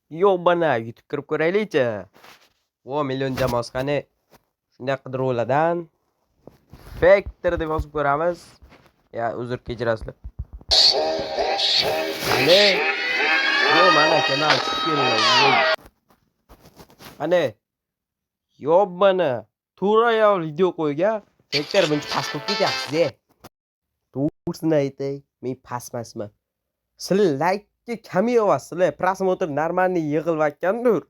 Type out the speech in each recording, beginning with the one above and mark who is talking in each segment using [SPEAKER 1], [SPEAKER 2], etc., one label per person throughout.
[SPEAKER 1] Yo'q bana, yutib kirib ko'raylikchi. Vo, million jamoasi qani? Shunday qidiruvlardan Vector deb yozib ko'ramiz. Ya, uzr, kechirasizlar. Qani? Yo'q, mana kanal chiqib keldi. Qani? Yo'q, mana. To'g'ri ayol video qo'ygan. Vector buncha past bo'lib ketyapsiz-e. To'g'risini aytay, men past emasman. Sizlar laykka kam yig'yapsizlar. Просмотр нормальный yig'ilayotgandir.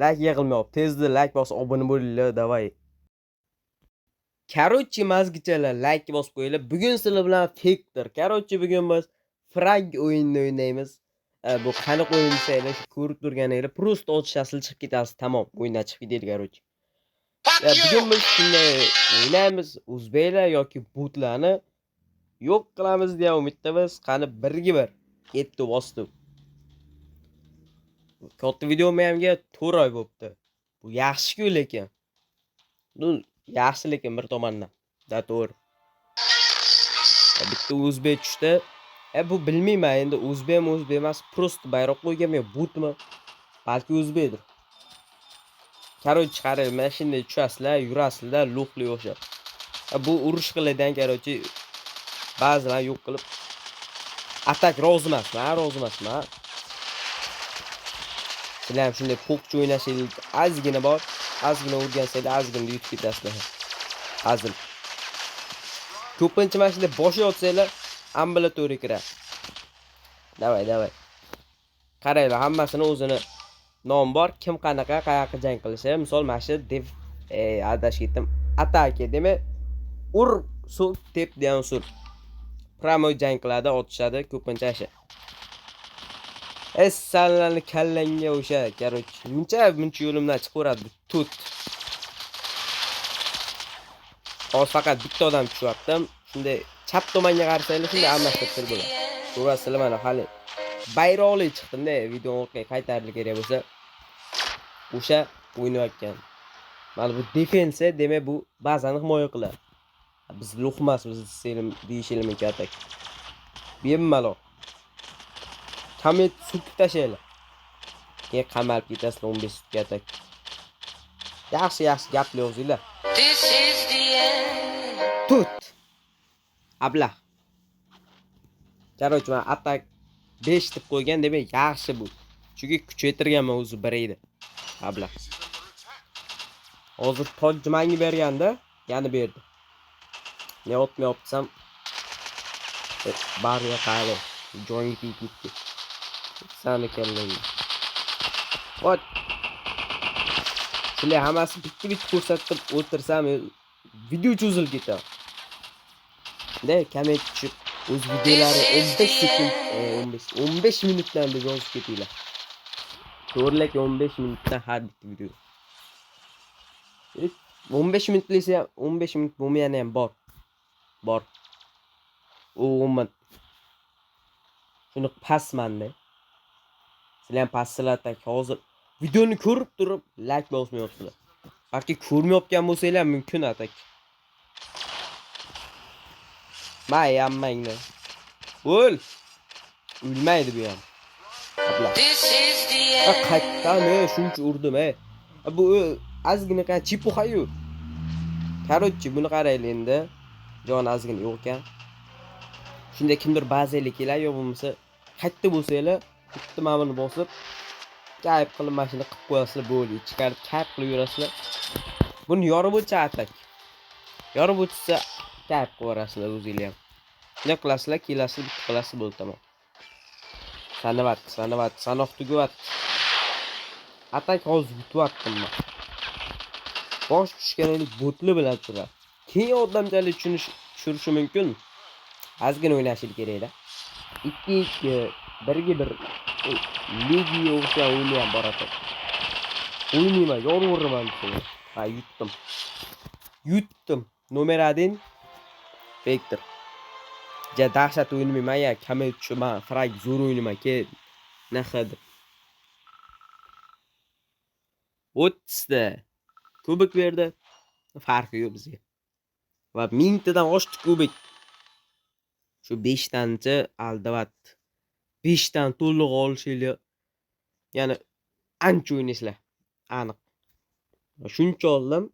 [SPEAKER 1] Layk yig'ilmayapti. Tezda layk bosib obuna bo'linglar, давай. Короче, mazgichalar layk bosib qo'yinglar. Bugun sizlar bilan Vector. Короче, bugun biz frag o'yinini o'ynaymiz. Bu qanaqa o'yin desanglar, shu ko'rib turganinglar, просто otishasizlar, chiqib ketasiz, tamom. O'yindan chiqib ketadi, короче. Ya, bugun biz shunday o'ynaymiz. O'zbeklar yoki botlarni yo'q qilamiz degan umiddamiz. Qani birga bir. Ketdi, bosdi. Katta videom hamga 4 oy bo'pti. Bu yaxshi-ku lekin. Ну, yaxshi lekin bir tomondan. Да, to'g'ri. Bitta o'zbek tushdi. Bu bilmayman endi o'zbekmi, o'zbek emas, просто bayroq qo'yganmi yo botmi? Balki o'zbekdir. Короче, qarang, mana shunday tushasizlar, yurasizlar, лох lik o'xshab. Bu urush qiladigan, короче, ba'zilar yo'q qilib. А так rozi emasman, rozi emasman. Sizlar ham shunday po'qchi o'ynashingiz ozgina bor. Ozgina o'rgansanglar, ozgina yutib ketasizlar. Hazil. Ko'pincha mana shunday boshi yotsanglar, ambulatoriya kiradi. Давай, давай. Qaranglar, hammasini o'zini nomi bor, kim qanaqa, qayoqqa jang qilishi. Misol mana shu deb adashib ketdim. Ataka demak, ur, so'k, tep degan usul. Прямой jang qiladi, otishadi ko'pincha shu. Sanlarni kallangga o'sha, короче, muncha muncha yo'limdan chiqaveradi bu tut. Hozir faqat bitta odam tushyapti. Shunday chap tomonga qarasanglar, shunday almashtirib bo'ladi. Ko'rasizlar, mana hali bayroqli chiqdim-da, videoni orqaga qaytarib kerak bo'lsa. O'sha o'ynayotgan. Mana bu defense, demak bu bazani himoya qiladi. Biz лох emasmiz deyishinglar mumkin а так. Bemalol. Komment surtib tashlanglar. Keyin qamalib ketasizlar 15 sutka а так. Yaxshi yaxshi gaplar yozinglar.
[SPEAKER 2] This is the end.
[SPEAKER 1] Tut. Ablah. Короче, man atak 5 deb qo'ygan, demak yaxshi bu. Chunki kuchaytirganman o'zi 1 edi. Ablah. Hozir tojni menga berganda, yana berdi. Ne otmayapsam, bariga qari jonga tegib ketdi. Sani kallangga. Vot. Sizlar hammasi bitta bitta ko'rsatib o'tirsam, video cho'zilib ketadi. Da komment tushib, o'z videolari 15 sekund, 15 15 minutdan deb yozib ketinglar. To'g'ri, lekin 15 minutdan har bitta video. 15 minutlisi ham 15 minut bo'lmagani ham bor. Bor. U umuman shuni pastmanda. Sizlar ham pastsizlar так hozir videoni ko'rib turib layk bosmayapsizlar. Balki ko'rmayotgan bo'lsanglar mumkin а так. May ammangni. O'l. O'lmaydi bu ham. Ablah.
[SPEAKER 2] This is the end.
[SPEAKER 1] Qayerdan shuncha urdim e. Bu ozgina qana чепуха yu. Короче, buni qaraylik endi. Jon ozgina yo'q ekan. Shunda kimdir bazali keladi yo bo'lmasa qayerda bo'lsanglar, bitta mana buni bosib, kayf qilib mana shuni qilib qo'yasizlar, bo'ldi. Chiqarib kayf qilib yurasizlar. Buni yorib o'tsa а так. Yorib o'tsa kayf qilib yuborasizlar o'zinglar ham. Shunday qilasizlar, kelasizlar, bitta qilasizlar, bo'ldi, tamom. Sanovat, sanovat, sanoq tugatyapti. А так hozir yutyaptim man. Bosh tushganlik botli bilan turadi. Keyin odamchalik tushunish tushirishi mumkin. Ozgina o'ynashi kerakda. 2-2, 1-1 Ligiya o'xshagan o'yini ham bor ekan. O'ynayman, yoraveraman desam. Ha, yutdim. Yutdim. Номер 1 Vector. Ja dahshat o'ynamayman ya, kamayib tushaman, frag zo'r o'ynayman, ke nahad. 30 ta kubok berdi. Farqi yo'q bizga. Va 1000 tadan oshdi kubok. Shu 5 tancha aldavatdi. 5 tan to'liq olishinglar. Ya'ni Ancha o'ynaysizlar. Aniq. Shuncha oldim.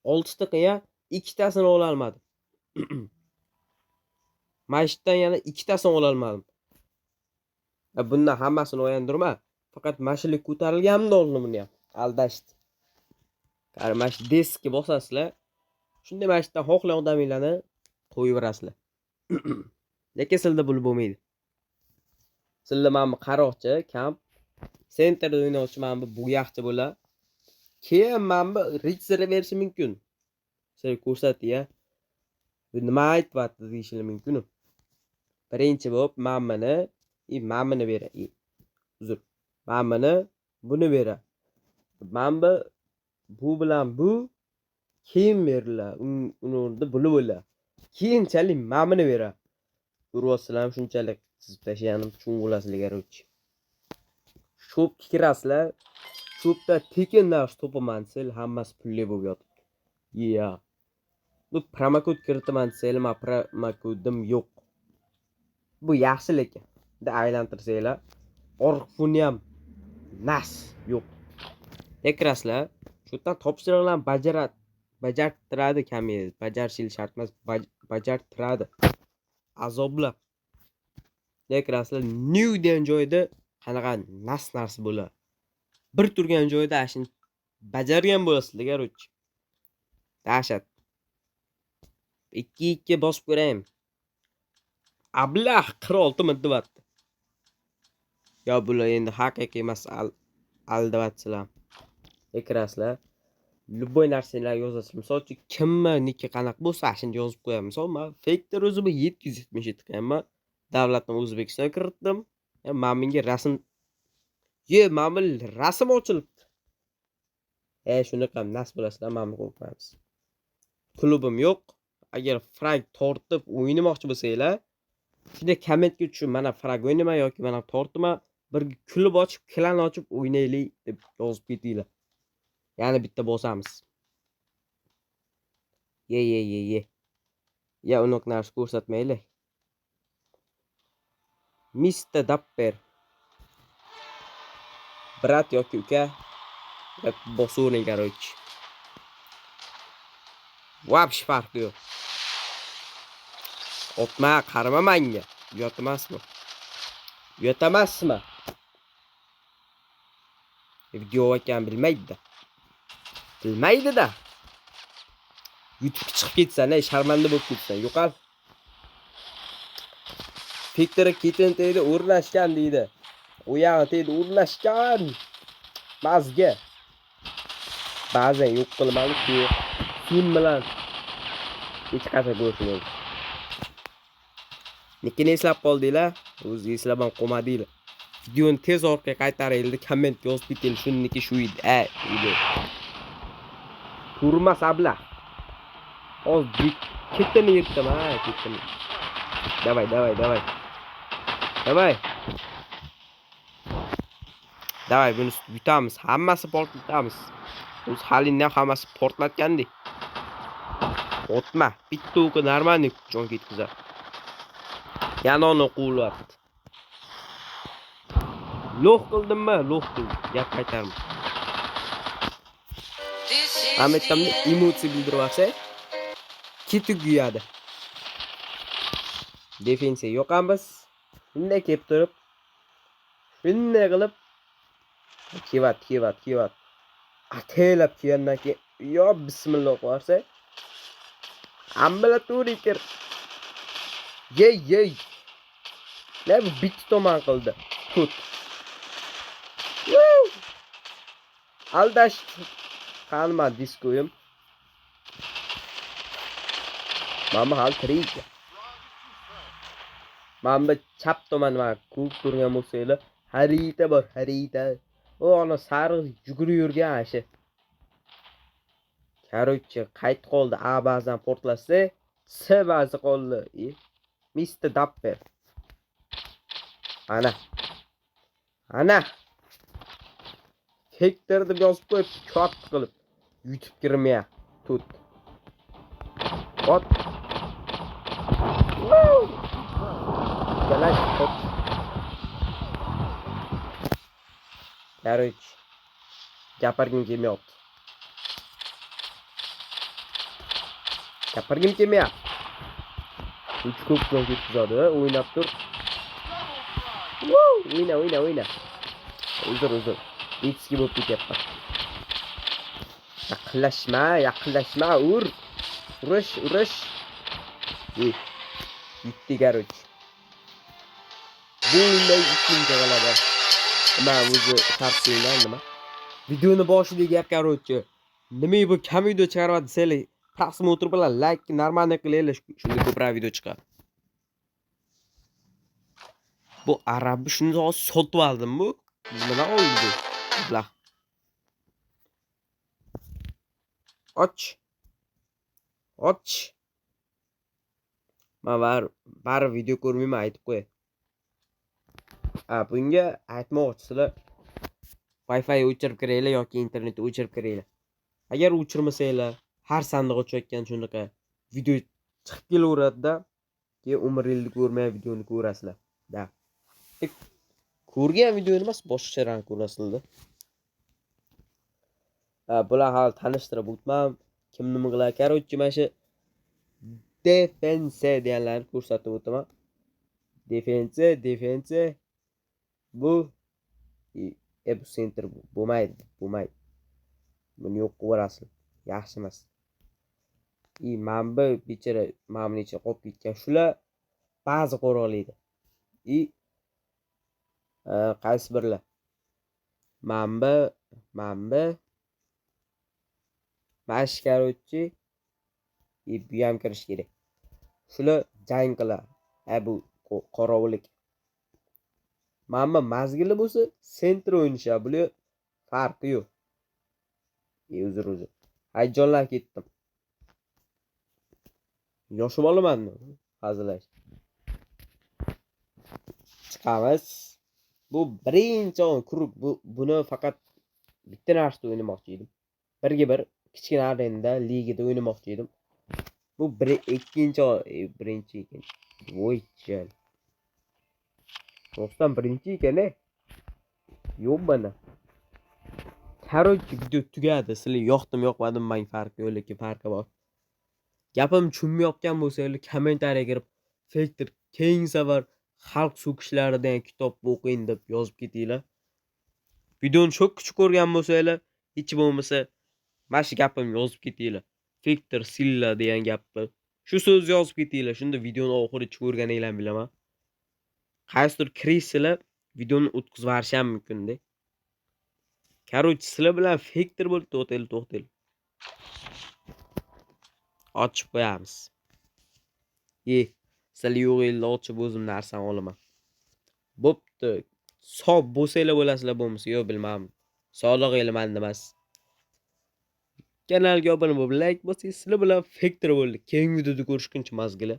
[SPEAKER 1] 6 ta qilgan, ikkitasini ololmadim. Mana shu yerdan yana ikkitasini ololmadim. Bundan hammasini olgandirman. Faqat mana shu ko'tarilganimda oldim buni ham. Aldashdi. Qara, mana shu deskga bosasizlar. Shunda mana shu yerdan xohlagan odaminglarni qo'yib yuborasizlar. Lekin sizda pul bo'lmaydi. Sizlar mana bu qaroqchi, kamp, sentrda o'ynovchi mana bu bo'yaqchi bo'ladi. Keyin mana bu ritsar berishi mumkin. Sizlarga ko'rsatdi ya. Bu nima aytyapti deyishingiz mumkin. Birinchi bo'lib mana buni, mana buni beradi. Uzr. Mana buni, buni beradi. Mana bu bilan bu keyin beriladi. Uni o'rnida buni bo'ladi. Keyinchalik mana buni beradi. Ko'ryapsizlarmi, shunchalik chizib tashlaganim tushunib olasizlar, короче. Shopga kirasizlar. Shopda tekin narsa topaman desanglar, hammasi pulli bo'lib yotibdi. Yeah. Bu promokod kiritaman desanglar, man promokodim yo'q. Bu yaxshi lekin. Bunday aylantirsanglar, orqfuni ham nas yo'q. Kirasizlar, shu yerdan topshiriqlarni bajartiradi kamera. Bajarishingiz shart emas, bajartiradi. Azoblab. Kirasizlar, new degan joyda qanaqa nas narsa bo'ladi. Bir turgan joyda shuni bajargan bo'lasizlar, короче. Dahshat. 2-2 bosib ko'raymi? Ablah 46 ming deyapti. Yo bular endi haqiqiy emas, aldavyapsizlar. Kirasizlar. Любой narsalar yozasiz. Misol uchun, kimni niki qanaqa bo'lsa, shuni yozib qo'yaman. Misol men Factor o'zimni 777 qilganman. Davlatni O'zbekistonga kiritdim. Mana bunga rasm. Ye, mana bu rasm ochilibdi. Shunaqa nas bo'lasizlar, mana buni qo'yib qo'yamiz. Klubim yo'q. Agar frag tortib o'ynamoqchi bo'lsanglar, shunda kommentga tushib, mana frag o'ynama yoki mana tortma, bir klub ochib, klan ochib o'ynaylik deb yozib ketinglar. Yana bitta bosamiz. Ye, ye, ye, ye. Ya unaqa narsa ko'rsatmaylik. Mr. Dapper. Брат yoki uka bosavering, короче. Вообще farqi yo'q. Otma, qarama manga. Uyat emasmi? Uyat emasmi? Video ekan bilmaydi-da. Bilmaydi-da. YouTube'ga chiqib ketsan, ey sharmanda bo'lib ketsan, yo'qol. Fikri ketin deydi, o'rnashgan deydi. U yog'i deydi, o'rnashgan. Mazga. Ba'zan yo'q qilmadi ki, film bilan hech qachon ko'rishmaydi. Nikini eslab qoldinglar, o'zi eslab ham qolmadinglar. Videoni tez orqaga qaytaraylik, komment yozib keting, shuniki shu edi, edi. Turmas ablah. Hozir ketini yirtdim, ha, ketini. Давай, давай, давай. Давай. Давай, buni yutamiz. Hammasi portlatamiz. O'zi halini ham hammasi portlatgandek. Otma. Bitta o'qi нормальный jon ketkazadi. Yana uni quvilyapti. Lo'q qildimmi? Lo'q qildim. Gap qaytarma. Mana bu yerda emotsiya bildiryapsa, keti kuyadi. Defensiya yoqamiz. Shunday kelib turib, shunday qilib kevat, kevat, kevat. Ataylab kelgandan keyin yo bismillah qo'yarsa, ambulatoriya kir. Yey, yey. Ne bu bitta tomon qildi. Tut. Woo! Aldash qanma diskoyim. Mana hali tirik. Mana bu chap tomon mana ko'p ko'rgan bo'lsanglar, xarita bor, xarita. U ana sariq yugurib yurgan shu. Короче, qayt qoldi. A ba'zan portlasa, S ba'zi qoldi. Mr. Dapper. Ana. Ana. Hektar deb yozib qo'yib, katta qilib yutib kirmaya. Tut. Ot. Woo! Galash, ot. Короче, gapirgim kelmayapti. Gapirgim kelmayapti. Uch ko'p bilan ketkazadi, o'ynab tur. Woo! O'yna, o'yna, o'yna. Uzr, uzr. Detskiy bo'lib ketyapman. Yaqinlashma, yaqinlashma, ur. Urish, urish. Yutdi, короче. Bu o'yinda ikkinchi g'alaba. Nima o'zi shart o'yinlar nima? Videoni boshidagi gap, короче. Nima bu kam video chiqaryapti desanglar, просмотр bilan like нормально qilinglar, shunda ko'proq video chiqadi. Bu arabni shundoq sotib oldim bu. Nimadan oldi bu? Ablah. Och. Och. Men bari video ko'rmayman, aytib qo'yay. A, bunga aytmoqchisizlar, Wi-Fi o'chirib kiringlar yoki internetni o'chirib kiringlar. Agar o'chirmasanglar, har sandiq ochayotgan shunaqa video chiqib kelaveradi-da, keyin umringizda ko'rmagan videoni ko'rasizlar. Da. Ko'rgan videoni emas, boshqacharoq ko'rasizlar. Bular hali tanishtirib o'tmam, kim nima qiladi. Короче, mana shu defense deganlarni ko'rsatib o'taman. Defense, defense bu bu center bo'lmaydi, bo'lmaydi. Buni yo'q qilib yuborasizlar. Yaxshi emas. И mana bu bechora mana buni ichiga qolib ketgan. Shular ba'zi qo'riqlaydi. И qaysi birlar? Mana bu, mana bu. Mana shu, короче, и bu ham kirish kerak. Shular jang qiladi. Ha, bu qorovullik. Mana bu mazgili bo'lsa, center o'ynashadi. Bular farqi yo'q. Uzr, uzr. Hayajonlanib ketdim. Yoshib olamanmi? Hazillashib. Chiqamiz. Bu birinchi круг, bu buni faqat bitta narsada o'ynamoqchi edim. Birga bir kichkina arenada, ligada o'ynamoqchi edim. Bu bir ikkinchi, birinchi ekan. Voy jal. Rostdan birinchi ekan, e. Yo'q bana. Короче, video tugadi. Sizlar yoqdimi, yoqmadimi, menga farqi yo'q, lekin farqi bor. Gapim tushunmayotgan bo'lsanglar, kommentariyaga kirib, "Fektor, keyingi safar xalq so'kishlari degan kitobni o'qing" deb yozib ketinglar. Videoni cho'kkicha ko'rgan bo'lsanglar, hech bo'lmasa mana shu gapimni yozib ketinglar. Fektor Silla degan gapni. Shu so'zni yozib ketinglar. Shunda videoni oxirigacha ko'rganinglarni bilaman. Qaysidir kirishsalar videoni o'tkazib yuborishi ham mumkin-da. Короче, sizlar bilan Fektor bo'ldi. To'xtanglar, to'xtanglar. Ochib qo'yamiz. Sizlar yo'q elda ochib o'zim narsani olaman. Bo'pti. Sog' bo'lsanglar bo'lasizlar, bo'lmasa yo'q, bilmadim. Sog'lig'inglar manda emas. Kanalga obuna bo'lib, like bosing. Sizlar bilan Fektor bo'ldi. Keyingi videoda ko'rishguncha mazgili.